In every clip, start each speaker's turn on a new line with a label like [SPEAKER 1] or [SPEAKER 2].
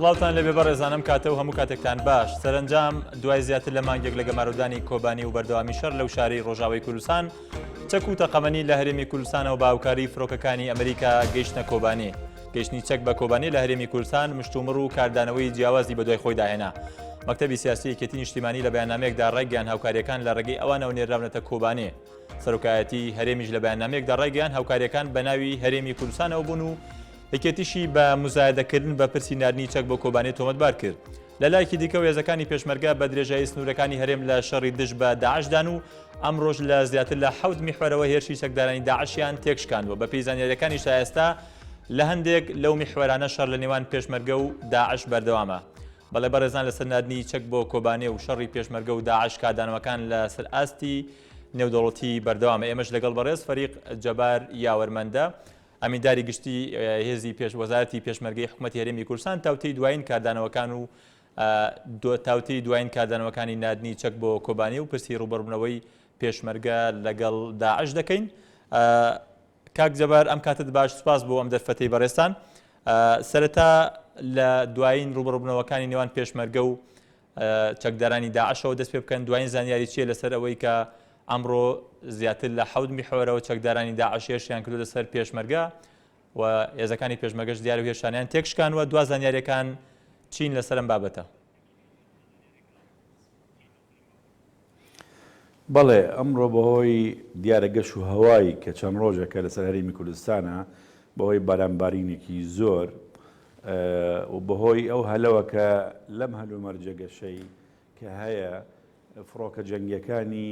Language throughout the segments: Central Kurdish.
[SPEAKER 1] سڵاوتان لێبێ بەڕێزان ئەم کاتە و هەموو کاتێکتان باش سەرنجام دوای زیاتر لە مانگێک لە گەمارۆدانی کۆبانی و بەردەوامی شەڕ لەو شارەی ڕۆژاوای کوردستان چەک و تەقەمەنی لە هەرێمی کوردستانەوە بە هاوکاری فرۆکەکانی ئەمریکا گەیشتە کۆبانی گەیشتنی چەک بە کۆبانی لە هەرێمی کوردستان مشتومڕ و کاردانەوەی جیاوازی بەدوای خۆیدا هێنا. مەکتەبی سیاسی یەکێتی نیشتیمانی لە بەیاننامەیەکدا ڕایگەیاند هاوکارییەکان لە ڕێگەی ئەوانەوە نێرراونەتە کۆبانێ. سەرۆکایەتی هەرێمیش لە بەیاننامەیەکدا ڕایگەیاند هاوکارییەکان بە ناوی هەرێمی کوردستانەوە بوون و یەکێتیشی بە موزایەدەکردن بە پرسی ناردنی چەک بۆ کۆبانێ تۆمەتبار کرد. لە لایەکی دیکەوە هێزەکانی پێشمەرگە بە درێژایی سنوورەکانی هەرێم لە شەڕی دژ بە داعشدان و ئەمڕۆش لە زیاتر لە حەوت میحوەرەوە هێرشی چەکدارانی داعشیان تێکشکاندووە. بەپێی زانیارییەکانیش تا ئێستا لە هەندێک لەو میحوەرانە شەڕ لە نێوان پێشمەرگە و داعش بەردەوامە. بەڵێ بەڕێزان لەسەر ناردنی چەک بۆ کۆبانێ و شەڕی پێشمەرگە و داعش کاردانەوەکان لەسەر ئاستی نێودەوڵەتی بەردەوامە. ئێمەش لەگەڵ بەڕێز فەریق جەبار یاوەرمەندە، ئەمینداری گشتی هێزی پێش وەزارەتی پێشمەرگەی حکومەتی هەرێمی کوردستان تاوتێی دوایین کاردانەوەکان و تاوتێی دوایین کاردانەوەکانی ناردنی چەک بۆ کۆبانی و پرسی ڕووبەڕووبوونەوەی پێشمەرگە لەگەڵ داعش دەکەین. کاک جەبار ئەم کاتت باش سوپاس بۆ ئەم دەرفەتەی بەڕێزتان. سەرەتا لە دوایین ڕووبەڕووبوونەوەکانی نێوان پێشمەرگە و چەکدارانی داعشەوە دەست پێ بکەن دوایین زانیاری چییە لەسەر ئەوەی کە ئەمڕۆ زیاتر لە حەوت میحوەرەوە چەکدارانی داعش هێرشیان کردووەتە سەر پێشمەرگە و هێزەکانی پێشمەرگەش دیارە و هێرشانیان تێکشکانوە دوا زانیاریەکان چین لەسەر ئەم بابەتە؟
[SPEAKER 2] بەڵێ، ئەمڕۆ بەهۆی دیارە گەش و هەوای کە چەند ڕۆژێکە لەسەر هەرێمی کوردستانە، بەهۆی بارانبارینێکی زۆر و بەهۆی ئەو هەلەوە کە لەم هەلومەرجە گەشەی کە هەیە فڕۆکە جەنگیەکانی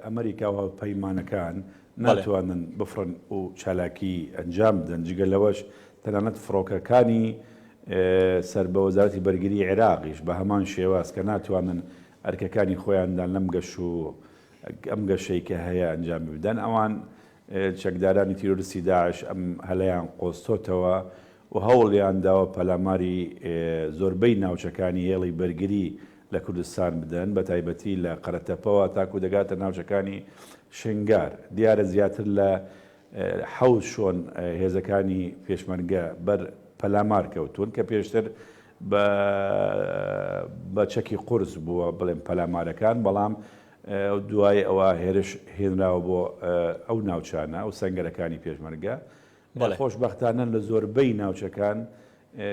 [SPEAKER 2] ئەمریکا و هاوپەیمانەکان ناتوانن بفڕن و چالاکی ئەنجام بدەن، جگە لەوەش تەنانەت فڕۆکەکانی سەر بە وەزارەتی بەرگری عێراقیش بە هەمان شێواز کە ناتوانن ئەرکەکانی خۆیاندان لەم گەش و ئەم گەشەی کە هەیە ئەنجام بدەن، ئەوان چەکدارانی تیرۆریستی داعش ئەم هەلەیان قۆستۆتەوە و هەوڵیان داوە پەلاماری زۆربەی ناوچەکانی هێڵی بەرگری لە کوردستان بدەن، بەتایبەتی لە قەرەتەپەوە تاکو دەگاتە ناوچەکانی شنگار. دیارە زیاتر لە حەوت شۆن هێزەکانی پێشمەرگە بەر پەلامار کەوتوون کە پێشتر بە بە چەکی قورس بووە بڵێم پەلامارەکان، بەڵام دوای ئەوە هێرش هێنراوە بۆ ئەو ناوچانە، ئەو سەنگەرەکانی پێشمەرگە. خۆشبەختانە لە زۆربەی ناوچەکان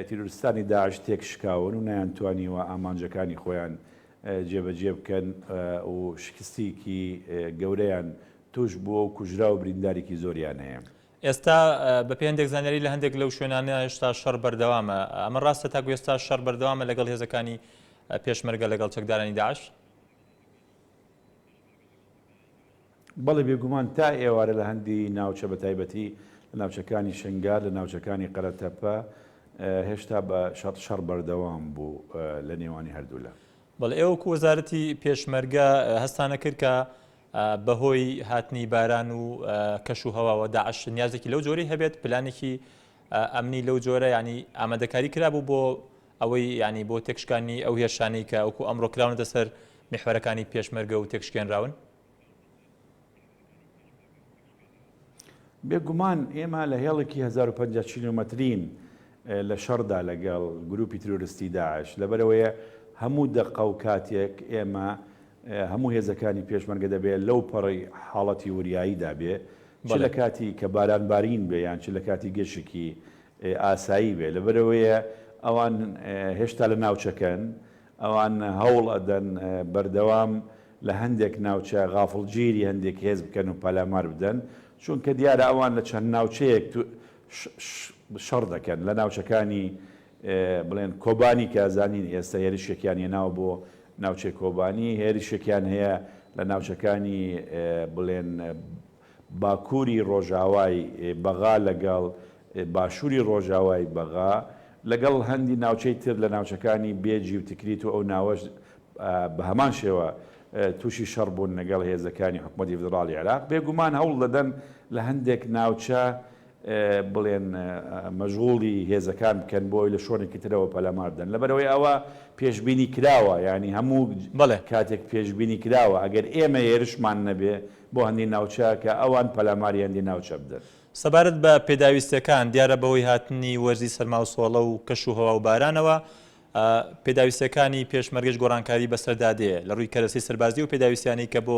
[SPEAKER 2] تیرۆریستانی داعش تێکشکاون و نەیانتوانیوە ئامانجەکانی خۆیان جێبەجێ بکەن و شکستێکی گەورەیان تووش بووە و کوژراو و بریندارێکی زۆریان هەیە.
[SPEAKER 1] ئێستا بەپێی هەندێک زانیاری لە هەندێک لەو شوێنانە هێشتا شەڕ بەردەوامە، ئەمە ڕاستە تاکو ئێستا شەڕ بەردەوامە لەگەڵ هێزەکانی پێشمەرگە لەگەڵ چەکدارانی داعش؟
[SPEAKER 2] بەڵێ بێگومان تا ئێوارە لە هەندی ناوچە بە تایبەتی لە ناوچەکانی شنگار لە ناوچەکانی قەرەتەپە هێشتا بە شەڕ شەڕ بەردەوام بوو لە نێوانی هەردوولا.
[SPEAKER 1] بەڵێ ئێوە وەکو وەزارەتی پێشمەرگە هەستانە کرد کە بەهۆی هاتنی باران و کەش و هەواوە داعش نیازێکی لەو جۆرەی هەبێت پلانێکی ئەمنی لەو جۆرە ینی ئامادەکاری کرابوو بۆ ئەوەی ینی بۆ تێکشکانی ئەو هێرشانەی کە وەکو ئەمڕۆ کراونەتە سەر میحوەرەکانی پێشمەرگە و تێکشکێنراون؟
[SPEAKER 2] بێگومان ئێمە لە هێڵێکی 1050 کیلۆمەترین لە شەڕدا لەگەڵ گروپی تیرۆریستی داعش، لەبەرئەوەیە هەموو دەقە و کاتێک ئێمە هەموو هێزەکانی پێشمەرگە دەبێ لەو پەڕی حاڵەتی وریاییدا بێ، چ لە کاتی کە باران بارین بێ یان چ لە کاتی گەشێکی ئاسایی بێ، لەبەرئەوەیە ئەوان هێشتا لە ناوچەکەن، ئەوان هەوڵ ئەدەن بەردەوام لە هەندێک ناوچە غافڵگیری هەندێک هێز بکەن و پەلامار بدەن، چونکە دیارە ئەوان لە چەند ناوچەیەک شەڕ دەکەن، لە ناوچەکانی بڵێن کۆبانی کە ئەزانین ئێستا هێرشێکیان هێناوە بۆ ناوچەی کۆبانی، هێرشێکیان هەیە لە ناوچەکانی بڵێن باکووری ڕۆژاوای بەغا لەگەڵ باشووری ڕۆژاوای بەغا، لەگەڵ هەندی ناوچەی تر لە ناوچەکانی بێجی و تکریت و ئەو ناوەش بە هەمان شێوە تووشی شەڕ بوون لەگەڵ هێزەکانی حکومەتی فیدڕاڵی عێراق. بێگومان هەوڵ دەدەن لە هەندێک ناوچە بڵێن مەشغوڵی هێزەکان بکەن بۆ ئەوەی لە شۆنێکی ترەوە پەلامار بدەن. لەبەرئەوەی ئەوە پێشبینی کراوە، یانی هەموو کاتێک پێشبینی کراوە ئەگەر ئێمە هێرشمان نەبێ بۆ هەندی ناوچە کە ئەوان پەلاماری هەندی ناوچە بدەن.
[SPEAKER 1] سەبارەت بە پێداویستیەکان، دیارە بەهۆی هاتنی وەرزی سەرماوسۆڵە و کەش و هەوا و بارانەوە، پێداویستیەکانی پێشمەرگەش گۆڕانکاری بەسەردا دێ، لە ڕووی کەرەسەی سەربازی و پێداویستیانەی کە بۆ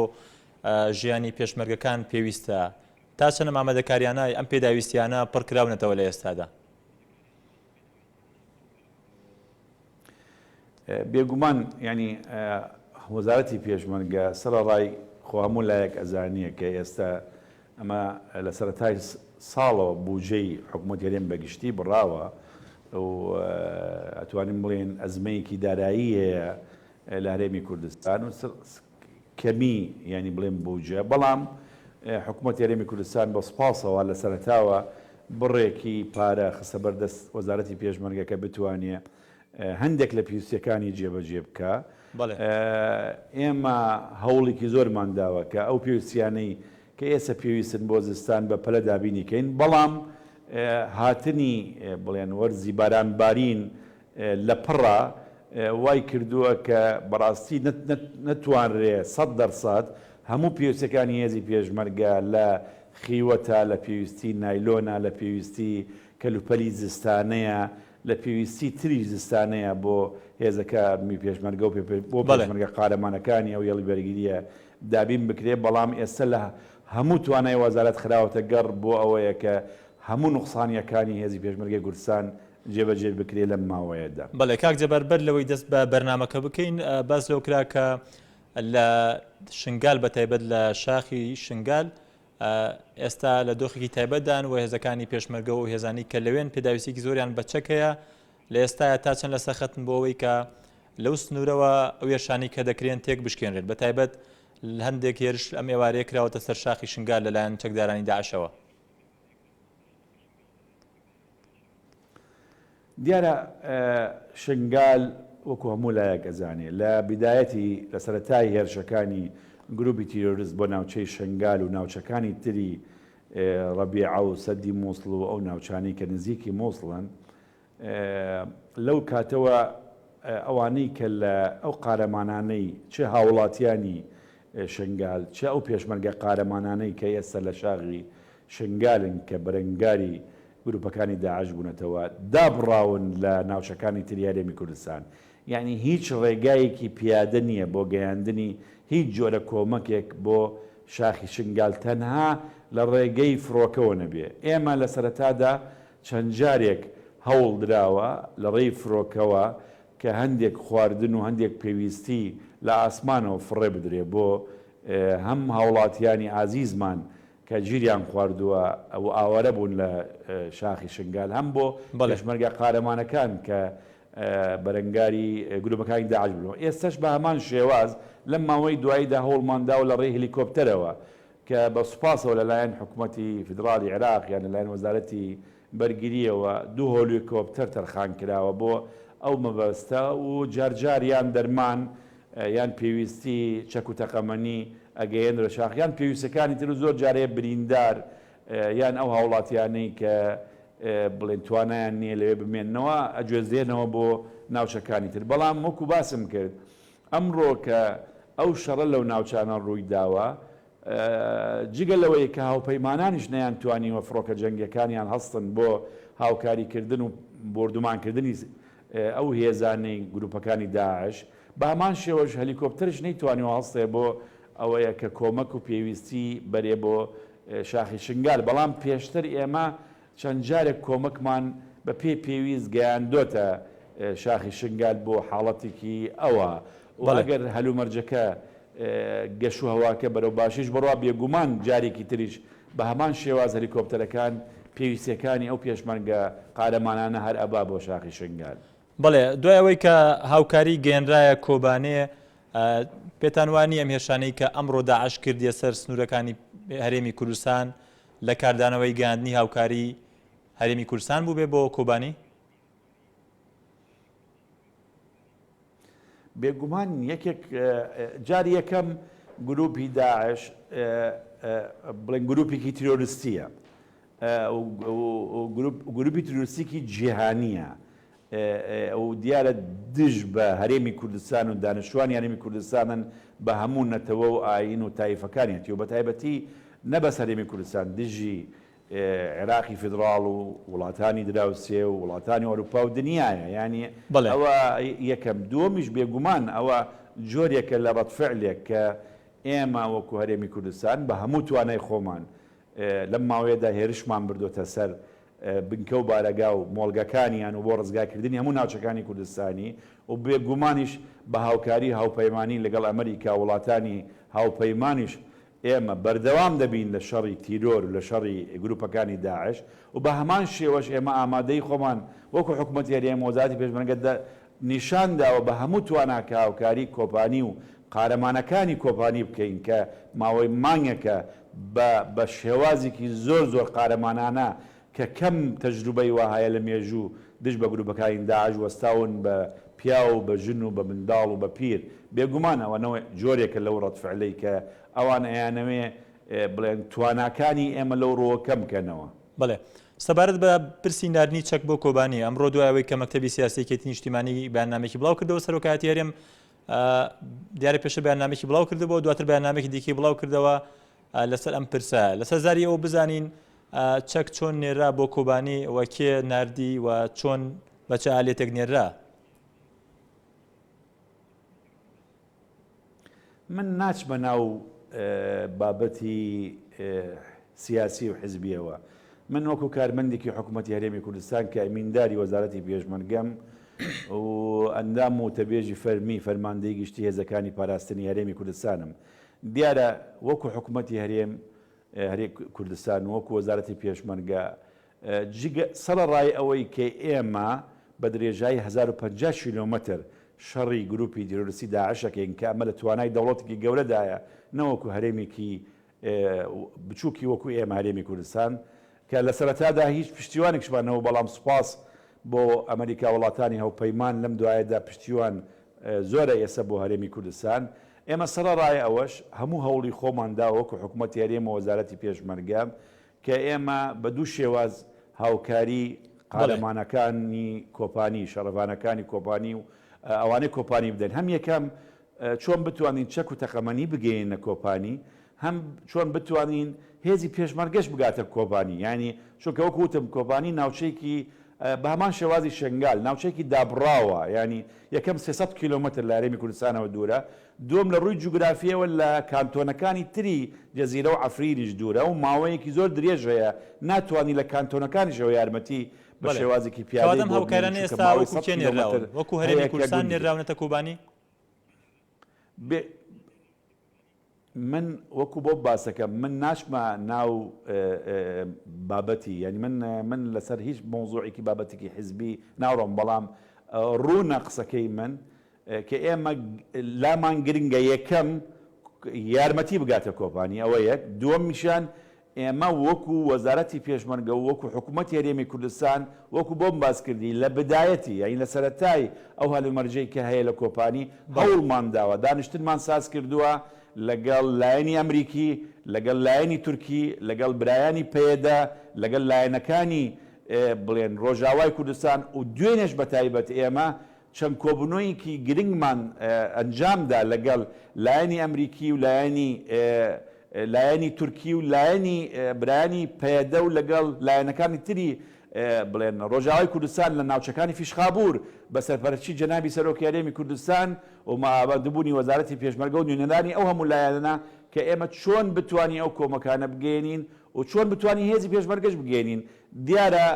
[SPEAKER 1] ژیانی پێشمەرگەکان پێویستە، تا چەند ئەم ئامادەکاریانە، ئەم پێداویستیانە پڕکراونەتەوە لە ئێستادا؟
[SPEAKER 2] بێگومان یانی وەزارەتی پێشمەرگە سەرەڕای خۆ هەموو لایەک ئەزانیە کە ئێستا ئەمە لە سەرەتای ساڵەوە بوجەی حکومەتی هەرێم بە گشتی بڕاوە و ئەتوانین بڵێن ئەزمەیەکی دارایی هەیە لە هەرێمی کوردستان و کەمی یانی بڵێم بوجە بەڵام حکومەتی هەرێمی کوردستان بە سوپاسەوە لە سەرەتاوە بڕێکی پارە خستە بەر دەست وەزارەتی پێشمەرگە کە بتوانێ هەندێک لە پێویستیەکانی جێبەجێ بکا. ئێمە هەوڵێکی زۆرمان داوە کە ئەو پێویستیانەی کە ئێستا پێویستن بۆ زستان بە پەلە دابینی کەین، بەڵام هاتنی بڵێن وەرزی باران بارین لە پڕا وای کردووە کە بەڕاستی نەتوانرێ 100% هەموو پێویستیەکانی هێزی پێشمەرگە لە خیوەتە، لە پێویستی نایلۆنە، لە پێویستی کەلوپەلی زستانەیە، لە پێویستی تریش زستانەیە بۆ هێزەکە می پێشمەرگە و بۆ پێشمەرگە قارەمانەکانی ئەو هێڵی بەرگرییە دابین بکرێ، بەڵام ئێستا لە هەموو توانای وەزارەت خراوەتە گەڕ بۆ ئەوەیە کە هەموو نوقسانییەکانی هێزی پێشمەرگەی کوردستان جێبەجێ بکرێ لەم ماوەیەدا.
[SPEAKER 1] بەڵێ کاک جەبار بەر لەوەی دەست بە بەرنامەکە بکەین باس لەوە کرا کە لە شنگال بە تایبەت لە شاخی شنگال ئێستا لە دۆخێکی تایبەتدان و هێزەکانی پێشمەرگە و هێزانی کە لەوێن پێداویستێکی زۆریان بە چەک هەیە لە ئێستایا تا چەند لەسەر خەتن بۆ ئەوەی کە لەو سنوورەوە ئەو هێرشانەی کە دەکرێن تێک بشکێنرێت بە تایبەت هەندێک هێرش ئەم ئێوارەیە کراوەتە سەر شاخی شنگال لەلایەن چەکدارانی داعشەوە.
[SPEAKER 2] دیارە شنگال وەکو هەموو لایەک ئەزانێ لە بیدایەتی لە سەرەتای هێرشەکانی گروپی تیرۆرست بۆ ناوچەی شنگال و ناوچەکانی تری ڕەبیعە و سەدی موسڵ و ئەو ناوچانەی کە نزیکی موسڵن لەو کاتەوە ئەوانەی کە لە ئەو قارەمانانەی چ هاوڵاتیانی شنگال چ ئەو پێشمەرگە قارەمانانەی کە ئێستا لە شاغی شنگالن کە بەرەنگاری گروپەکانی داعش بوونەتەوە دابڕاون لە ناوچەکانی تری هەرێمی کوردستان یەعنی هیچ ڕێگایەکی پیادە نییە بۆ گەیاندنی هیچ جۆرە کۆمەکێک بۆ شاخی شنگال تەنها لە ڕێگەی فڕۆکەوە نەبێ ئێمە لە سەرەتادا چەند جارێک هەوڵ دراوە لە ڕێی فرۆکەوە کە هەندێک خواردن و هەندێک پێویستی لە ئاسمانەوە فڕێ بدرێ بۆ هەم هاوڵاتیانی ئازیزمان کە گیریان خواردووە و ئاوارە بوون لە شاخی شنگال هەم بۆ پێشمەرگە قارەمانەکان کە بەرەنگاری گروپەکانی داعش بوونەوە. ئێستەش بە هەمان شێواز لەم ماوەی دواییدا هەوڵمان داوە لە ڕێی هەلیکۆپتەرەوە کە بە سوپاسەوە لەلایەن حکومەتی فیدڕاڵی عێراق یان لەلایەن وەزارەتی بەرگرییەوە دوو هۆلیکۆپتەر تەرخان کراوە بۆ ئەو مەبەستە و جارجار یان دەرمان یان پێویستی چەک و تەقەمەنی ئەگەیەنرە شاخ یان پێویستەکانی تر و زۆر جار هەیە بریندار یان ئەو هاوڵاتیانەی کە بڵێن توانایان نییە لەوێ بمێننەوە ئەگوێزرێنەوە بۆ ناوچەکانی تر بەڵام وەکو باسم کرد ئەمڕۆ کە ئەو شەڕە لەو ناوچانە ڕووی داوە، جگە لەوەی کە هاوپەیمانانیش نەیانتوانیوە فڕۆکە جەنگیەکانیان هەستن بۆ هاوکاریکردن و بۆردومانکردنی ئەو هێزانەی گروپەکانی داعش، بە هەمان شێوەش هەلیکۆپتەرش نەیتوانیوە هەستێ بۆ ئەوەیە کە کۆمەک و پێویستی بەرێ بۆ شاخی شنگال، بەڵام پێشتر ئێمە چەند جارێک کۆمەکمان بە پێی پێویست گەیاندۆتە شاخی شنگال بۆ حاڵەتێکی ئەوها و ئەگەر هەلومەرجەکە گەشوهەواکە بەرەو باشیش بڕوا بێگومان جارێکی تریش بە هەمان شێواز هەلیکۆپتەرەکان پێویستیەکانی ئەو پێشمەرگە قارەمانانە هەر ئەبا بۆ شاخی شنگال.
[SPEAKER 1] بەڵێ دوای ئەوەی کە هاوکاری گەیەنرایە کۆبانێ پێتان وا نییە ئەم هێرشانەی کە ئەمڕۆ داعش کردیە سەر سنوورەکانی هەرێمی کوردستان لە کاردانەوەی گەیاندنی هاوکاری هەرێمی کوردستان بووبێ بۆ کۆبانی؟
[SPEAKER 2] بێگومان یەکێک جاری یەکەم گروپی داعش بڵێن گروپێکی تیرۆریستیە گروپی تیرۆریستیکی جیهانیە و دیارە دژ بە هەرێمی کوردستان و دانیشتوانی هەرێمی کوردستانن بە هەموو نەتەوە و ئایین و تایفەکانیەتی و بە تایبەتی نە بەس هەرێمی کوردستان دژی. عێراقی فیدڕاڵ و وڵاتانی دراوسێ و وڵاتانی ئەوروپا و دنیایە یانی ئەوە یەکەم دووەمیش بێگومان ئەوە جۆرێکە لە ڕەدفعلێک کە ئێمە وەکو هەرێمی کوردستان بە هەموو توانای خۆمان لەم ماوەیەدا هێرشمان بردۆتە سەر بنکە و بارەگا و مۆڵگەکانیان و بۆ ڕزگارکردنی هەموو ناوچەکانی کوردستانی و بێگومانیش بە هاوکاری هاوپەیمانی لەگەڵ ئەمریکا و وڵاتانی هاوپەیمانیش ئێمە بەردەوام دەبین لە شەڕی تیرۆر و لە شەڕی گروپەکانی داعش و بە هەمان شێوەش ئێمە ئامادەیی خۆمان وەکو حکومەتی هەرێم و وەزارەتی پێشمەرگە نیشان داوە بە هەموو توانا کە هاوکاری کۆپانی و قارەمانەکانی کۆپانی بکەین کە ماوەی مانگێکە بە بە شێوازێکی زۆر زۆر قارەمانانە کە کەم تەجروبەی وا هەیە لە مێژوو دژ بە گروپەکانی داعش وەستاون بە پیاو و بە ژن و بە منداڵ و بە پیر بێگومان ئەوە نەوە جۆرێکە لەو ڕەدفعلەی کە ئەوان ئەیانەوێ بڵێن تواناکانی ئێمە لەو ڕووە کەم کەنەوە.
[SPEAKER 1] بەڵێ. سەبارەت بە پرسی ناردنی چەک بۆ کۆبانی، ئەمڕۆ دوای ئەوەی کە مەکتەبی سیاسی یەکێتی نیشتیمانی بەیاننامەیەکی بڵاو کردەوە، سەرۆکایەتی هەرێم دیارە پێشتر بەیاننامەیەکی بڵاو کردبووە، دواتر بەیاننامەیەکی دیکەی بڵاو کردەوە لەسەر ئەم پرسە. لەسەر زاری ئەوە بزانین چەک چۆن نێرا بۆ کۆبانی و کێ ناردی و چۆن بە چ ئالێتێک نێرا؟
[SPEAKER 2] من ناچمە ناو بابەتی سیاسی و حزبیەوە. من وەکو کارمەندێکی حکومەتی هەرێمی کوردستان کە ئەمینداری وەزارەتی پێشمەرگەم و ئەندام و وتەبێژی فەرمی فەرماندەی گشتی هێزەکانی پاراستنی هەرێمی کوردستانم. دیارە وەکو حکومەتی هەرێم هەرێ کوردستان و وەکو وەزارەتی پێشمەرگە جگە سەرەڕای ئەوەی کە ئێمە بە درێژایی 1050 کیلۆمەتر شەڕی گروپی تیرۆریستی داعش ئەکەین کە ئەمە لە توانای دەوڵەتێکی گەورەدایە نەوەکو هەرێمێکی بچوکی وەکو ئێمە هەرێمی کوردستان کە لە سەرەتادا هیچ پشتیوانێکشمان نەبوو بەڵام سوپاس بۆ ئەمریکا وڵاتانی هەوپەیمان لەم دوایەدا پشتیوان زۆرە ئێسە بۆ هەرێمی کوردستان ئێمە سەرەڕای ئەوەش هەموو هەوڵی خۆمان داوە وەکو حکومەتی هەرێم و وەزارەتی پێشمەرگە کە ئێمە بە دوو شێواز هاوکاری قارەمانەکانی کۆپانی، شەڕڤانەکانی کۆپانی و ئەوانەی کۆپانی بدەین. هەم یەکەم چۆن بتوانین چەک و تەقەمەنی بگەیەنینە کۆپانی، هەم چۆن بتوانین هێزی پێشمەرگەش بگاتە کۆبانی. یانی چونکە وەکو وتم کۆبانی ناوچەیەکی بە هەمان شێوازی شنگال ناوچەیەکی دابڕاوە، یانی یەکەم 300 کیلۆمەتر لە هەرێمی کوردستانەوە دوورە، دووەم لە ڕووی جوگرافییەوە لە کانتۆنەکانی تری جەزیرە و عەفرینیش دوورە و ماوەیەکی زۆر درێژ هەیە ناتوانی لە کانتۆنەکانیشەوە یارمەتی بە شێوازێکی
[SPEAKER 1] پیادەی بۆ بنێری چونکە ماوەی 100 کیلۆمەتر هەیە کە گوندی
[SPEAKER 2] بێ من وەکو بۆ باسەکەم من ناچمە ناو بابەتی یانی من من لەسەر هیچ مەوزوعێکی بابەتێکی حزبی ناڕۆم بەڵام ڕوونە قسەکەی من کە ئێمە لامان گرنگە یەکەم یارمەتی بگاتە کۆپانی ئەوە یەک، دووەمیشیان ئێمە وەکو وەزارەتی پێشمەرگە و وەکو حکومەتی هەرێمی کوردستان وەکو بۆم باس کردی لە بدایەتی یانی لە سەرەتای ئەو هەلومەرجەی کە هەیە لە کۆپانی هەوڵمان داوە دانیشتنمان ساز کردووە لەگەڵ لایەنی ئەمریکی لەگەڵ لایەنی تورکی لەگەڵ برایانی پەیەدە لەگەڵ لایەنەکانی بڵێن ڕۆژاوای کوردستان و دوێنێش بەتایبەت ئێمە چەند کۆبوونەوەیەکی گرنگمان ئەنجامدا لەگەڵ لایەنی ئەمریکی و لایەنی لایەنی تورکی و لایەنی برایانی پەیەدە و لەگەڵ لایەنەکانی تری بڵێن ڕۆژاوای کوردستان لە ناوچەکانی فیشخابوور بە سەرپەرشتی جەنابی سەرۆکی هەرێمی کوردستان و ئامادەبوونی وەزارەتی پێشمەرگە و نوێنەرانی ئەو هەموو لایەنە کە ئێمە چۆن بتوانین ئەو کۆمەکانە بگەیەنین و چۆن بتوانین هێزی پێشمەرگەش بگەیەنین دیارە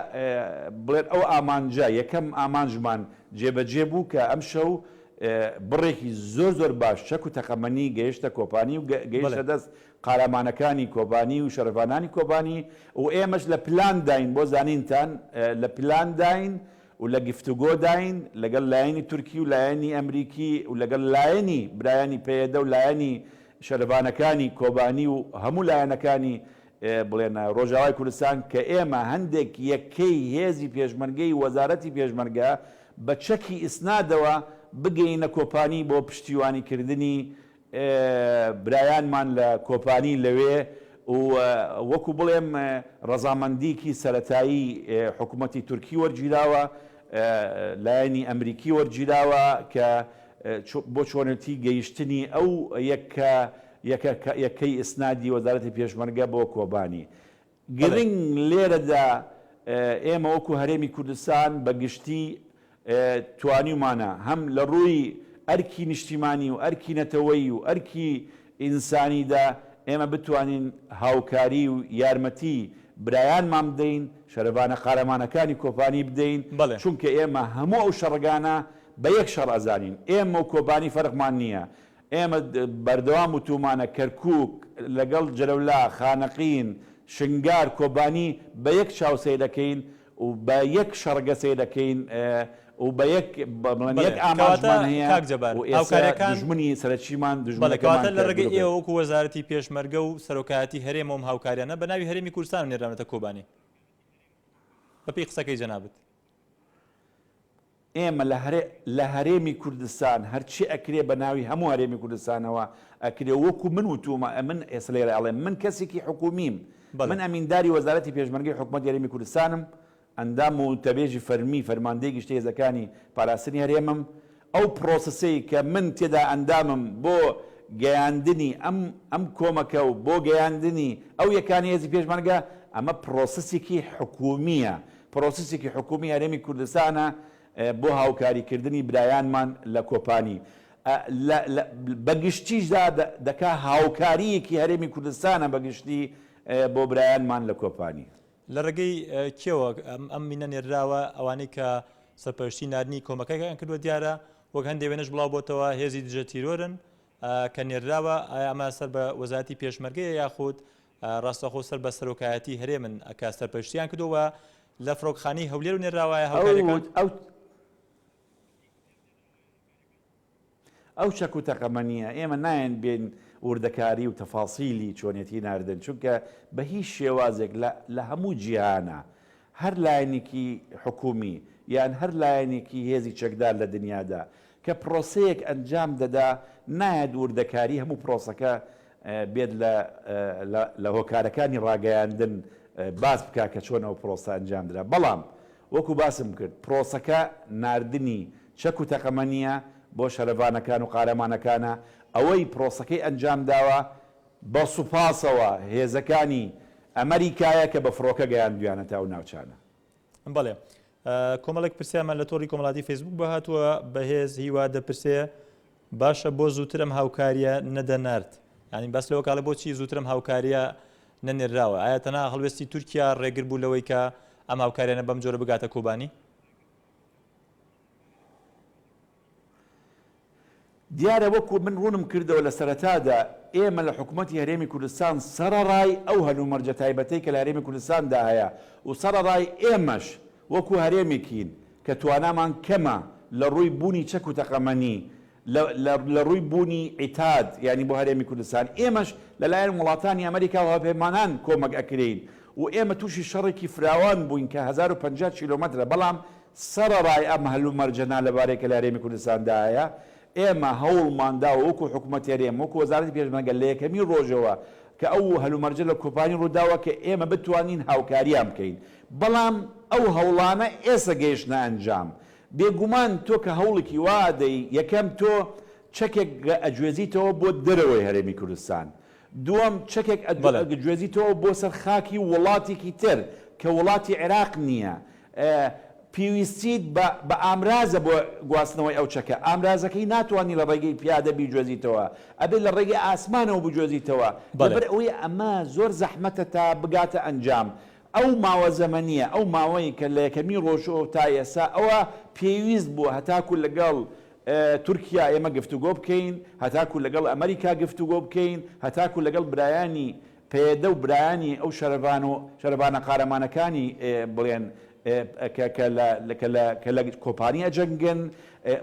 [SPEAKER 2] بڵێن ئەو ئامانجە یەکەم ئامانجمان جێبەجێ بوو کە ئەمشەو بڕێکی زۆر زۆر باش چەک و تەقەمەنی گەیشتە کۆبانی و گەیشتە دەست قارەمانەکانی کۆبانی و شەڕڤانانی کۆبانی و ئێمەش لە پلانداین بۆ زانینتان لە پلانداین و لە گفتوگۆداین لەگەڵ لایەنی تورکی و لایەنی ئەمریکی و لەگەڵ لایەنی برایانی پەیەدە و لایەنی شەرڤانەکانی کۆبانی و هەموو لایەنەکانی بڵێن ڕۆژاوای کوردستان کە ئێمە هەندێک یەکەی هێزی پێشمەرگەی وەزارەتی پێشمەرگە بە چەکی ئیسنادەوە بگەینە کۆپانی بۆ پشتیوانی کردنی برایانمان لە کۆپانی لەوێ و وەکو بڵێم ڕەزامەندیکی سەرەتایی حکومەتی تورکی وەرگیراوە لایەنی ئەمریکی وەرگیراوە کە بۆ چۆنێتی گەیشتنی ئەو یەکە یەکەی ئیسنادی وەزارەتی پێشمەرگە بۆ کۆبانی. گرنگ لێرەدا ئێمە وەکو هەرێمی کوردستان بە گشتی توانیومانە هەم لە ڕووی ئەرکی نیشتیمانی و ئەرکی نەتەوەیی و ئەرکی ئینسانیدا ئێمە بتوانین هاوکاری و یارمەتی برایانمان بدەین، شەرەڤانە قارەمانەکانی کۆپانی بدەین، چونکە ئێمە هەموو ئەو شەڕگانە بە یەک شەڕ ئەزانین، ئێمە و کۆبانی فەرقمان نییە، ئێمە بەردەوام وتوومانە کەرکووک لەگەڵ جەلەولا، خانەقین، شنگار، کۆبانی بە یەک چاو سەیرەکەین و بە یەک شەڕگە سەیرەکەین و بە یەک بڵێن
[SPEAKER 1] بەڵێ
[SPEAKER 2] یەک
[SPEAKER 1] کەواتە
[SPEAKER 2] ئامانجمان هەیە
[SPEAKER 1] کاک جەبار
[SPEAKER 2] و ئێسە
[SPEAKER 1] هاوکاریەکان
[SPEAKER 2] دوژمنی سەرەکیمان
[SPEAKER 1] بەڵێ
[SPEAKER 2] دوژمنەکەمان
[SPEAKER 1] کەواتە لە
[SPEAKER 2] کە
[SPEAKER 1] ڕێگەی
[SPEAKER 2] گروپە
[SPEAKER 1] ئێوە وەکو وەزارەتی پێشمەرگە و سەرۆکایەتی هەرێمەوە ئەم هاوکاریانە بە ناوی هەرێمی کوردستانەوە نێردراونەتە کۆبانی بەپێی قسەکەی جەنابت.
[SPEAKER 2] ئێمە لە هەرێ لە هەرێمی کوردستان هەرچی ئەکرێ بە ناوی هەموو هەرێمی کوردستانەوە ئەکرێ وەکو من وتومە ئەمن ئێستا لێرە ئەڵێم من کەسێکی حکومیم
[SPEAKER 1] بەڵێ.
[SPEAKER 2] من ئەمینداری وەزارەتی پێشمەرگەی حکومەتی هەرێمی کوردستانم ئەندام و وتەبێژی فەرمی فەرماندەی گشتی هێزەکانی پاراستنی هەرێمم ئەو پرۆسسەی کە من تێدا ئەندامم بۆ گەیاندنی ئەم ئەم کۆمەکە و بۆ گەیاندنی ئەو یەکانەی هێزی پێشمەرگە ئەمە پرۆسسێکی حکومییە پرۆسیسێکی حکومی هەرێمی کوردستانە بۆ هاوکاریکردنی برایانمان لە کۆپانی لە لە بە گشتیشدا دەکا هاوکارییەکی هەرێمی کوردستانە بە گشتی بۆ برایانمان لە کۆپانی.
[SPEAKER 1] لە ڕێگەی کێوە ئەم مینە نێرراوە؟ ئەوانەی کە سەرپەرشتی ناردنی کۆمەکەکەیان کردووە دیارە وەک هەندێ وێنەش بڵاو بۆتەوە هێزی دژە تیرۆرن کە نێرراوە، ئایا ئەمە سەر بە وەزارەتی پێشمەرگەیە یاخود ڕاستەخۆ سەر بە سەرۆکایەتی هەرێمن کە سەرپەرشتیان کردووە و لە فڕۆکخانەی هەولێر و نێرراوایە هاوکاریەکان؟
[SPEAKER 2] ئەو ئەو چەک و تەقەمەنییە ئێمە نایەن بێین وردەکاری و تەفاسیلی چۆنێتی ناردن چونکە بە هیچ شێوازێک لە لە هەموو جیهانا هەر لایەنێکی حکومی یان هەر لایەنێکی هێزی چەکدار لە دنیادا کە پرۆسەیەک ئەنجام دەدا نایەت وردەکاری هەموو پرۆسەکە بێت لە لە هۆکارەکانی ڕاگەیاندن باس بکا کە چۆن ئەو پرۆسە ئەنجام درا بەڵام وەکو باسم کرد پرۆسەکە ناردنی چەک و تەقەمەنیە بۆ شەرەڤانەکان و قارەمانەکانە ئەوەی پرۆسەکەی ئەنجام داوە بە سوپاسەوە هێزەکانی ئەمەریکایە کە بە فڕۆکە گەیاندویانەتە ئەو ناوچانە.
[SPEAKER 1] بەڵێ کۆمەڵێک پرسیارمان لە تۆڕی کۆمەڵاتی فەیسبوک بۆ هاتووە بەهێز هیوا دەپرسێ باشە بۆ زووتر ئەم هاوکاریە نەدەنارد یعنی باس لەوە کاڵێ بۆچی زووتر ئەم هاوکاریە نەنێراوە ئایا تەنها هەڵوێستی تورکیا ڕێگر بوو لەوەی کە ئەم هاوکاریانە بەم جۆرە بگاتە کۆبانی؟
[SPEAKER 2] دیارە وەکو من ڕوونم کردەوە لە سەرەتادا ئێمە لە حکومەتی هەرێمی کوردستان سەرەڕای ئەو هەلومەرجە تایبەتەی کە لە هەرێمی کوردستاندا هەیە و سەرەڕای ئێمەش وەکو هەرێمێکین کە توانامان کەمە لە ڕووی بوونی چەک و تەقەمەنی لە لە ڕووی بوونی عیتاد یانی بۆ هەرێمی کوردستان ئێمەش لە لایەن وڵاتانی ئەمریکا و هاوپەیمانان کۆمەک ئەکرێین و ئێمە تووشی شەڕێکی فراوان بووین کە 1050 کیلۆمەترە بەڵام سەرەڕای ئەم هەلومەرجە نالەبارەی کە لە هەرێمی کوردستاندا هەیە، ئێمە هەوڵمان داوە وەکو حکومەتی هەرێم، وەکو وەزارەتی پێشمەرگە لە یەکەمین ڕۆژەوە کە ئەو هەلومەرجە لە کۆپانی ڕووداوە کە ئێمە بتوانین هاوکاریان بکەین، بەڵام ئەو هەوڵانە ئێسە گەیشتنە ئەنجام. بێگومان تۆ کە هەوڵێکی وا ئەدەی، یەکەم تۆ چەکێک ئەگوێزیتەوە بۆ دەرەوەی هەرێمی کوردستان، دووەم چەکێک ئەگوێزیتەوە بۆ سەر خاکی وڵاتێکی تر کە وڵاتی عێراق نییە، پێویستیت بە بە ئامرازە بۆ گواستنەوەی ئەو چەکە، ئامرازەکەی ناتوانی لە ڕێگەی پیادە بیگوێزیتەوە، ئەبێت لە ڕێگەی ئاسمانەوە بگوێزیتەوە، لەبەر ئەوەی ئەمە زۆر زەحمەتە تا بگاتە ئەنجام، ئەو ماوە زەمەنییە، ئەو ماوەی کە لە یەکەمین ڕۆژەوە تا ئێستا ئەوە پێویست بووە هەتاکو لەگەڵ تورکیا ئێمە گفتوگۆ بکەین، هەتاکو لەگەڵ ئەمەریکا گفتوگۆ بکەین، هەتاکو لەگەڵ برایانی پەیەدە و برایانی ئەو شەرەڤان و شەرەڤانە قارەمانەکانی بڵێن کە کە لە کە لە کە لە کۆپانی ئەجەنگن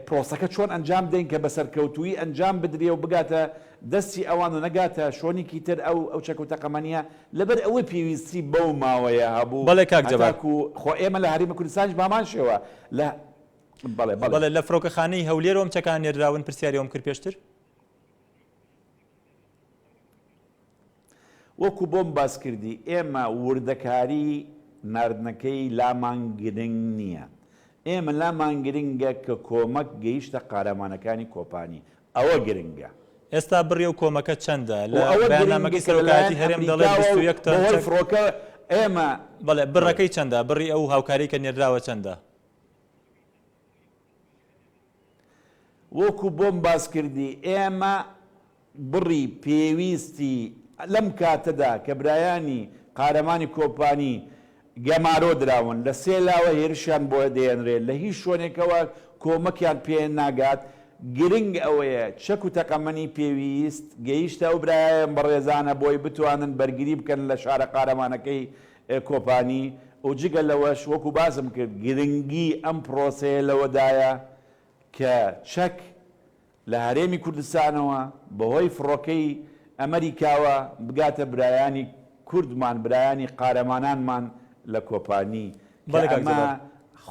[SPEAKER 2] پرۆسەکە چۆن ئەنجام بدەین کە بە سەرکەوتوویی ئەنجام بدرێ و بگاتە دەستی ئەوان و نەگاتە شۆنیکی تر ئەو ئەو چەک و تەقەمەنییە لەبەر ئەوەی پێویستی بەو ماوەیە هەبوو
[SPEAKER 1] بەڵێ کاک جەبار.
[SPEAKER 2] هەتاکوو خۆ ئێمە لە هەرێمی کوردستانیش بە هەمان شێوە لە بەڵێ بەڵێ.
[SPEAKER 1] بەڵێ لە فڕۆکەخانەی هەولێرەوە ئەم چەکانە نێردراون پرسیاری ئەوەم کرد پێشتر.
[SPEAKER 2] وەکو بۆم باس کردی ئێمە وردەکاری ناردنەکەی لامان گرنگ نییە، ئێمە لامان گرنگە کە کۆمەک گەیشتە قارەمانەکانی کۆپانی، ئەوە گرنگە.
[SPEAKER 1] ئێستا بڕی ئەو کۆمەکە چەندە؟
[SPEAKER 2] و
[SPEAKER 1] لە
[SPEAKER 2] ئەوە گرنگە
[SPEAKER 1] بەیاننامەکەی
[SPEAKER 2] کە لەلایەن
[SPEAKER 1] سەرۆکایەتی هەرێم دەڵێت
[SPEAKER 2] ئەمریکاوە و
[SPEAKER 1] 21 تەن
[SPEAKER 2] بەهۆی
[SPEAKER 1] چەک.
[SPEAKER 2] فڕۆکە. ئێمە
[SPEAKER 1] بەڵێ بڕەکەی چەندە؟ بڕی ئەو هاوکاری کە نێردراوە چەندە؟
[SPEAKER 2] وەکو بۆم باس کردی ئێمە بڕی پێویستی لەم کاتەدا کە برایانی قارەمانی کۆپانی گەمارۆ دراون، لە سێ لاوە هێرشیان بۆ دەیەنرێ، لە هیچ شوێنێکەوە کۆمەکیان پێ ناگات، گرنگ ئەوەیە چەک و تەقەمەنی پێویست گەیشتە ئەو برایان بەڕێزانە بۆی بتوانن بەرگری بکەن لە شارە قارەمانەکەی کۆپانی و جگە لەوەش وەکو باسم کرد گرنگی ئەم پرۆسەیە لەوەدایە کە چەک لە هەرێمی کوردستانەوە بەهۆی فڕۆکەی ئەمەریکاوە بگاتە برایانی کوردمان، برایانی قارەمانانمان لە کۆپانی، کە
[SPEAKER 1] بەڵێ کاک
[SPEAKER 2] ئەمە
[SPEAKER 1] جەبار.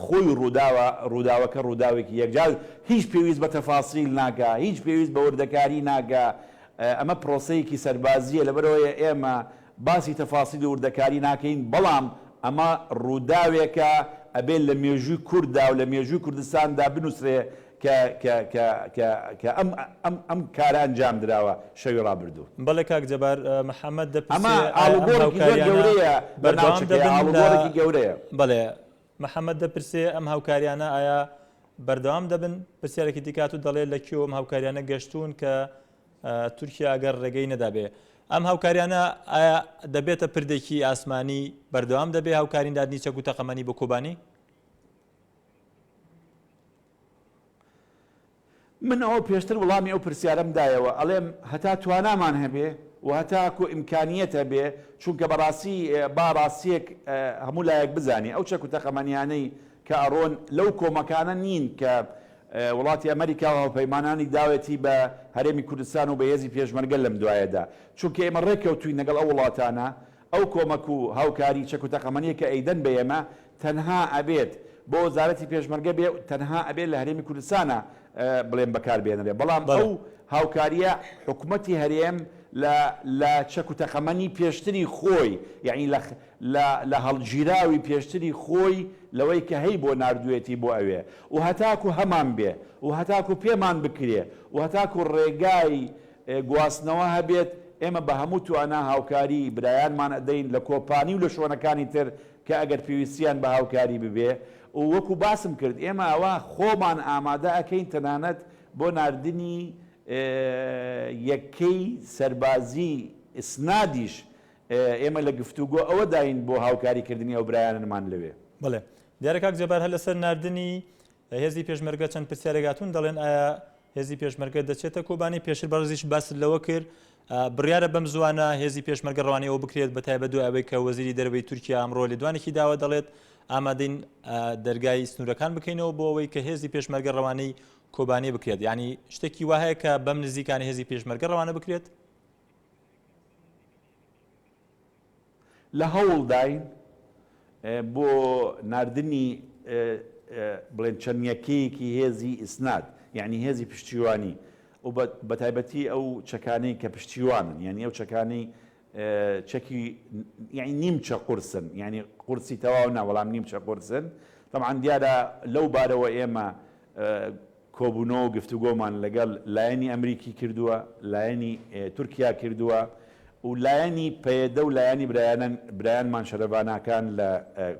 [SPEAKER 2] خۆی ڕووداوە، ڕووداوەکە ڕووداوێکی یەکجار هیچ پێویست بە تەفاسیل ناکا، هیچ پێویست بە وردەکاری ناکا، ئەمە پرۆسەیەکی سەربازییە، لەبەرئەوەیە ئێمە باسی تەفاسیل و وردەکاری ناکەین، بەڵام ئەمە ڕووداوێکە ئەبێ لە مێژووی کورددا و لە مێژووی کوردستاندا بنووسرێ کە کە کە کە کە ئەم ئەم ئەم کارە ئەنجام دراوە شەوی ڕابردوو.
[SPEAKER 1] بەڵێ کاک جەبار محەمەد
[SPEAKER 2] ئەمە
[SPEAKER 1] دەپرسێ ئایا ئەم
[SPEAKER 2] ئاڵوگۆڕێکی زۆر
[SPEAKER 1] هاوکاریانە
[SPEAKER 2] گەورەیە لە
[SPEAKER 1] بەردەوام
[SPEAKER 2] ناوچەکەیا،
[SPEAKER 1] دەبن لە
[SPEAKER 2] ئاڵوگۆڕێکی گەورەیە.
[SPEAKER 1] بەڵێ محەمەد دەپرسێ ئەم هاوکاریانە ئایا بەردەوام دەبن؟ پرسیارێکی دیکە هاتوو دەڵێ لە کوێوە ئەم هاوکاریانە گەشتوون کە تورکیا ئەگەر ڕێگەی نەدابێ ئەم هاوکاریانە ئایا دەبێتە پردێکی ئاسمانی بەردەوام دەبێ هاوکاری ناردنی چەک و تەقەمەنی بۆ کۆبانی؟
[SPEAKER 2] من ئەوە پێشتر وڵامی ئەو پرسیارەم دایەوە، ئەڵێم هەتا توانامان هەبێ و هەتاکو ئیمکانیەت هەبێ، چونکە بەڕاستی با ڕاستیەک هەموو لایەک بزانێ ئەو چەک و تەقەمەنیانەی کە ئەڕۆن لەو کۆمەکانە نین کە وڵاتی ئەمریکا و هاوپەیمانانی داوێتی بە هەرێمی کوردستان و بە هێزی پێشمەرگە لەم دوایەدا، چونکە ئێمە ڕێککەوتوین لەگەڵ ئەو وڵاتانە ئەو کۆمەک و هاوکاری چەک و تەقەمەنیە کە ئەیدەن بە ئێمە تەنها ئەبێت بۆ وەزارەتی پێشمەرگە بێ و تەنها ئەبێت لە هەرێمی کوردستانا بڵێم بەکار بێنرێ بەڵام ئەو هاوکاریە حکومەتی هەرێم لە لە چەک و تەقەمەنی پێشتری خۆی یەعنی لە لە لە هەڵگیراوی پێشتری خۆی لەوەی کە هەی بۆ ناردوێتی بۆ ئەوێ و هەتاکو هەمان بێ و هەتاکو پێمان بکرێ و هەتاکو ڕێگای گواستنەوە هەبێت، ئێمە بە هەموو توانا هاوکاری برایانمان ئەدەین لە کۆپانی و لە شۆنەکانی تر کە ئەگەر پێویستیان بە هاوکاری ببێ و وەکو باسم کرد ئێمە ئەوە خۆمان ئامادە ئەکەین تەنانەت بۆ ناردنی یەکەی سەربازی ئیسنادیش ئێمە لە گفتوگۆ ئەوە داین بۆ هاوکاری کردنی ئەو برایانەمان لەوێ.
[SPEAKER 1] بەڵێ دیارە کاک جەبار هەر لەسەر ناردنی هێزی پێشمەرگە چەند پرسیارێک هاتوون دەڵێن ئایا هێزی پێشمەرگە دەچێتە کۆبانی پێشتر بەڕێزیش باست لەوە کرد بڕیارە بەم زوانە هێزی پێشمەرگە ڕەوانەی ئەوە بکرێت بە تایبەت دوای ئەوەی کە وەزیری دەرەوەی تورکیا ئەمڕۆ لێدوانێکی داوە دەڵێت ئامادەین دەرگای سنوورەکان بکەینەوە بۆ ئەوەی کە هێزی پێشمەرگە ڕەوانەی کۆبانی بکرێت یعنی شتێکی وا هەیە کە بەم نزیکانە هێزی پێشمەرگە ڕەوانە بکرێت
[SPEAKER 2] لە هەوڵداین بۆ ناردنی بڵێن چەند یەکەیەکی هێزی ئیسناد یعنی هێزی پشتیوانی و بە تایبەتی ئەو چەکانەی کە پشتیوانن یعنی ئەو چەکانەی چەکی یعنی نیمچە قورسن یعنی قورسی تەواو نا بەڵام نیمچە قورسن طبعا دیارە لەو بارەوە ئێمە کۆبوونەوە و گفتوگۆمان لەگەڵ لایەنی ئەمریکی کردووە، لایەنی تورکیا کردووە و لایەنی پەیەدە و لایەنی برایانمان شەرەڤاناکان لە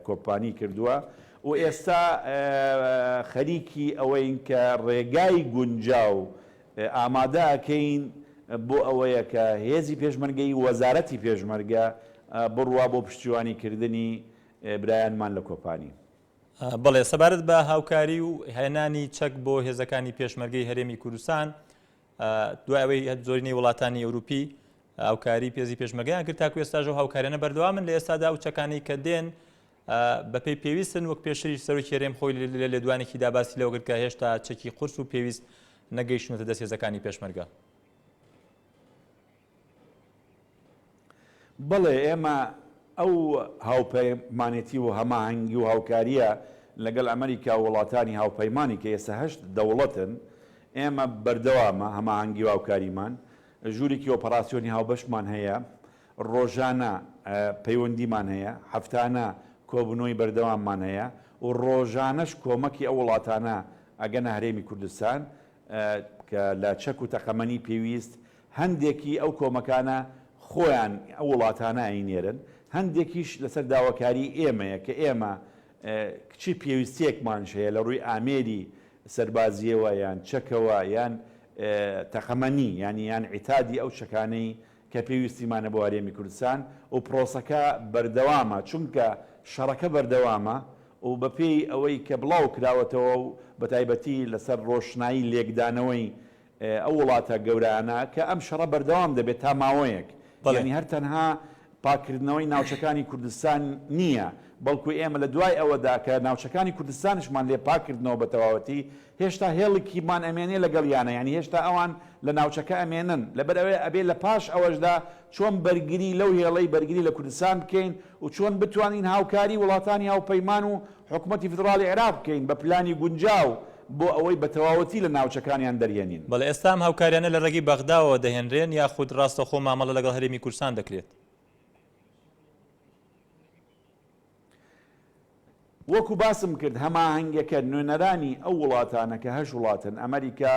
[SPEAKER 2] کۆپانی کردووە و ئێستا خەریکی ئەوەین کە ڕێگای گونجاو ئامادە ئەکەین بۆ ئەوەیە کە هێزی پێشمەرگەی وەزارەتی پێشمەرگە بڕوا بۆ پشتیوانی کردنی برایانمان لە کۆپانی.
[SPEAKER 1] بەڵێ سەبارەت بە هاوکاری و هێنانی چەک بۆ هێزەکانی پێشمەرگەی هەرێمی کوردستان دوای ئەوەی زۆرینەی وڵاتانی ئەوروپی هاوکاری پێزی پێشمەرگەیان کرد تاکو ئێستاش و هاوکاریانە بەردەوامن لە ئێستادا ئەو چەکانەی کە دێن بەپێی پێویستن وەک پێشتریش سەرۆکی هەرێم خۆی لە لێدوانێکیدا باسی لەوە کرد کە هێشتا چەکی قورس و پێویست نەگەیشتونەتە دەست هێزەکانی پێشمەرگە.
[SPEAKER 2] بەڵێ ئێمە ئەو هاوپەیمانێتی و هەماهەنگی و هاوکارییە لەگەڵ ئەمریکا و وڵاتانی هاوپەیمانی کە ئێستا هەشت دەوڵەتن، ئێمە بەردەوامە هەماهەنگی و هاوکاریمان، ژوورێکی ئۆپەراسیۆنی هاوبەشمان هەیە، ڕۆژانە پەیوەندیمان هەیە، هەفتانە کۆبوونەوەی بەردەواممان هەیە و ڕۆژانەش کۆمەکی ئەو وڵاتانە ئەگەنە هەرێمی کوردستان کە لە چەک و تەقەمەنی پێویست هەندێکی ئەو کۆمەکانە خۆیان ئەو وڵاتانە ئەینێرن. هەندێکیش لەسەر داواکاری ئێمەیە کە ئێمە چ پێویستیەکمانش هەیە لە ڕووی ئامێری سەربازیەوە یان چەکەوە یان تەقەمەنی یانی یان عیتادی ئەو چەکانەی کە پێویستیمانە بۆ هەرێمی کوردستان و پرۆسەکە بەردەوامە چونکە شەڕەکە بەردەوامە و بەپێی ئەوەی کە بڵاو کراوەتەوە و بەتایبەتی لەسەر ڕۆشنایی لێکدانەوەی ئەو وڵاتە گەورانە کە ئەم شەڕە بەردەوام دەبێت تا ماوەیەک یانی هەر تەنها پاککردنەوەی ناوچەکانی کوردستان نییە بەڵکو ئێمە لە دوای ئەوەدا کە ناوچەکانی کوردستانیشمان لێ پاککردنەوە بە تەواوەتی هێشتا هێڵکیمان ئەمێنێ لەگەڵیانە یانی هێشتا ئەوان لە ناوچەکە ئەمێنن لەبەر ئەوەی ئەبێ لە پاش ئەوەشدا چۆن بەرگری لەو هێڵەی بەرگری لە کوردستان بکەین و چۆن بتوانین هاوکاری وڵاتانی هاوپەیمان و حکومەتی فیدڕاڵی عێراق بکەین بە پلانی گونجاو بۆ ئەوەی بە تەواوەتی لە ناوچەکانیان دەرهێنین.
[SPEAKER 1] بەڵێ ئێستا ئەم هاوکاریانە لە ڕێگەی بەغداوە دەهێنرێن یاخود ڕاستەوخۆ مامەڵە لەگەڵ هەرێمی کوردستان دەکرێت؟
[SPEAKER 2] وەکو باسم کرد هەماهەنگیەکە نوێنەرانی ئەو وڵاتانە کە هەشت وڵاتن، ئەمەریکا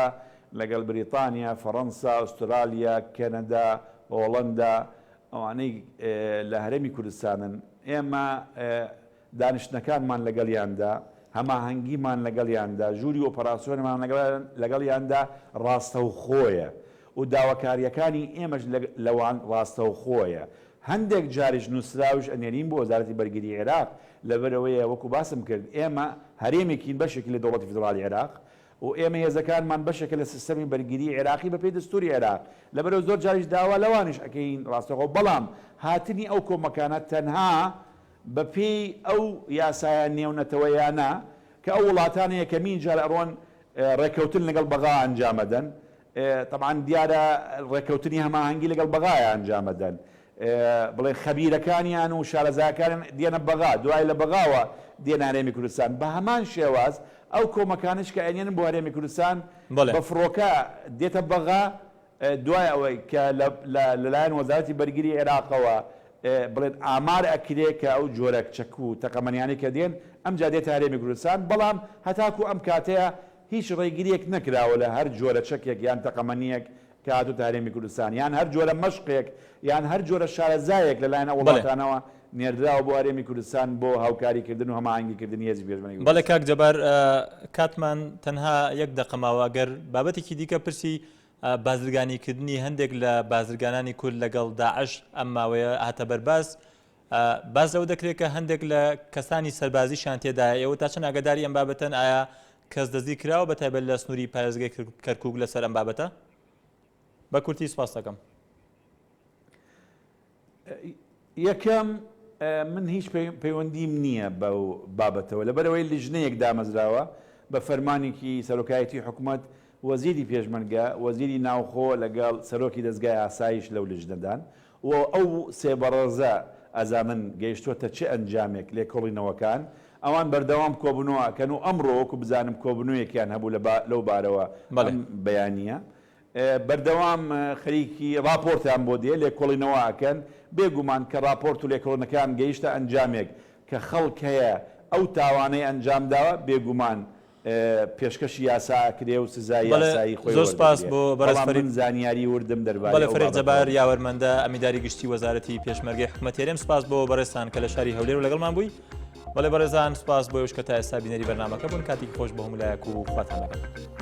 [SPEAKER 2] لەگەڵ بریتانیا، فەڕەنسا، ئوسترالیا، کەنەدا، هۆڵەندا، ئەوانەی لە هەرێمی کوردستانن، ئێمە دانیشتنەکانمان لەگەڵیاندا، هەماهەنگیمان لەگەڵیاندا، ژووری ئۆپەراسیۆنمان لەگەڵیاندا ڕاستەوخۆیە و داواکارییەکانی ئێمەش لەوان ڕاستەوخۆیە. هەندێک جاریش نووسراویش ئەنێرین بۆ وەزارەتی بەرگری عێراق، لەبەرئەوەیە وەکو باسم کرد ئێمە هەرێمێکین بەشێکین لە دەوڵەتی فیدڕاڵی عێراق و ئێمە هێزەکانمان بەشێکە لە سیستەمی بەرگری عێراقی بەپێی دەستووری عێراق، لەبەرئەوە زۆر جاریش داوا لەوانیش ئەکەین ڕاستەوخۆ، بەڵام هاتنی ئەو کۆمەکانە تەنها بەپێی ئەو یاسایە نێونەتەوەیانە کە ئەو وڵاتانە یەکەمین جار ئەڕۆن ڕێککەوتن لەگەڵ بەغا ئەنجامەدەن، تەبعەن دیارە ڕێککەوتنی هەماهەنگی لەگەڵ بەغایە ئەنجامەدەن، بڵێن خەبیرەکانیان و شارەزاکانیان دێنە بەغا، دوای لە بەغاوە دێنە هەرێمی کوردستان، بە هەمان شێواز ئەو کۆمەکانەش کە ئەنێرن بۆ هەرێمی کوردستان بە فڕۆکە دێتە بەغا، دوای ئەوەی کە لەلایەن وەزارەتی بەرگری عێراقەوە بڵێن ئامار ئەکرێ کە ئەو جۆرە چەک و تەقەمەنیانەی کە دێن ئەمجا دێتە هەرێمی کوردستان، بەڵام هەتاکو ئەم کاتەیە هیچ ڕێگریەک نەکراوە لە هەر جۆرە چەکێک یان تەقەمەنیەک کە هاتۆتە هەرێمی کوردستان یان هەر جۆرە مەشقێک یان هەر جۆرە شارەزایەک لەلایەن ئەو وڵاتانەوە نێردراوە بۆ هەرێمی کوردستان بۆ هاوکاری کردن و هەماهەنگی کردنی هێزی پێشمەرگەی
[SPEAKER 1] بەڵێ کوردستان. کاک جەبار کاتمان تەنها یەک دەقە ماوە گەر بابەتێکی دیکە پرسی بازرگانی کردنی هەندێک لە بازرگانانی کورد لەگەڵ داعش ئەم ماوەیە هاتە بەرباس باس لەوە دەکرێت کە هەندێک لە کەسانی سەربازیشیان تێدایە ئێوە تا چەند ئاگاداری ئەم بابەتەن ئایا کەس دەستگیر کراوە بە تایبەت لە سنووری پارێزگای کەرکوک لەسەر ئەم بابەتە بە کورتی سپاس دەکەم.
[SPEAKER 2] یەکەم، من هیچ پەیوەندیم نییە بەو بابەتەوە، لەبەرئەوەی لیژنەیەک دامەزراوە بە فەرمانێکی سەرۆکایەتی حکومەت، وەزیری پێشمەرگە، وەزیری ناوخۆ لەگەڵ سەرۆکی دەزگای ئاسایش لەو لیژنەدان و ئەو سێ بەڕێزە ئەزانن گەیشتووەتە چ ئەنجامێک لێکۆڵینەوەکان، ئەوان بەردەوام کۆبوونەوە ئەکەن و ئەمڕۆ وەکو بزانم کۆبوونەوەیەکیان هەبوو لەو بارەوە ئەم بەیانییە. بەردەوام خەریکی ڕاپۆرتیان بۆ دێ، لێکۆڵینەوە ئەکەن، بێ گومان کە ڕاپۆرت و لێکۆڵینەکان گەیشتە ئەنجامێک کە خەڵک هەیە ئەو تاوانەی ئەنجام داوە، بێ گومان پێشکەشی یاسا ئەکرێ و سزای
[SPEAKER 1] بەڵێ
[SPEAKER 2] یاسایی خۆی
[SPEAKER 1] زۆر سپاس
[SPEAKER 2] وەردەگرێ،
[SPEAKER 1] بۆ بەڕێز
[SPEAKER 2] بەڵام
[SPEAKER 1] فەریق
[SPEAKER 2] من زانیاری وردم دەربارەی
[SPEAKER 1] بەڵێ
[SPEAKER 2] ئەو
[SPEAKER 1] فەریق
[SPEAKER 2] بابەتەوە
[SPEAKER 1] جەبار
[SPEAKER 2] نییە.
[SPEAKER 1] یاوەرمەندە ئەمینداری گشتی وەزارەتی پێشمەرگەی حکومەتی هەرێم سپاس بۆ بەڕێزتان کە لە شاری هەولێر و لەگەڵمان بووی بەڵێ بەڕێزان سپاس بۆ ئێوەش کە تا ئێستا بینەری بەرنامەکە بوون کاتێکی خۆش بۆ هەموو لایەک و خواتان لەگەڵ.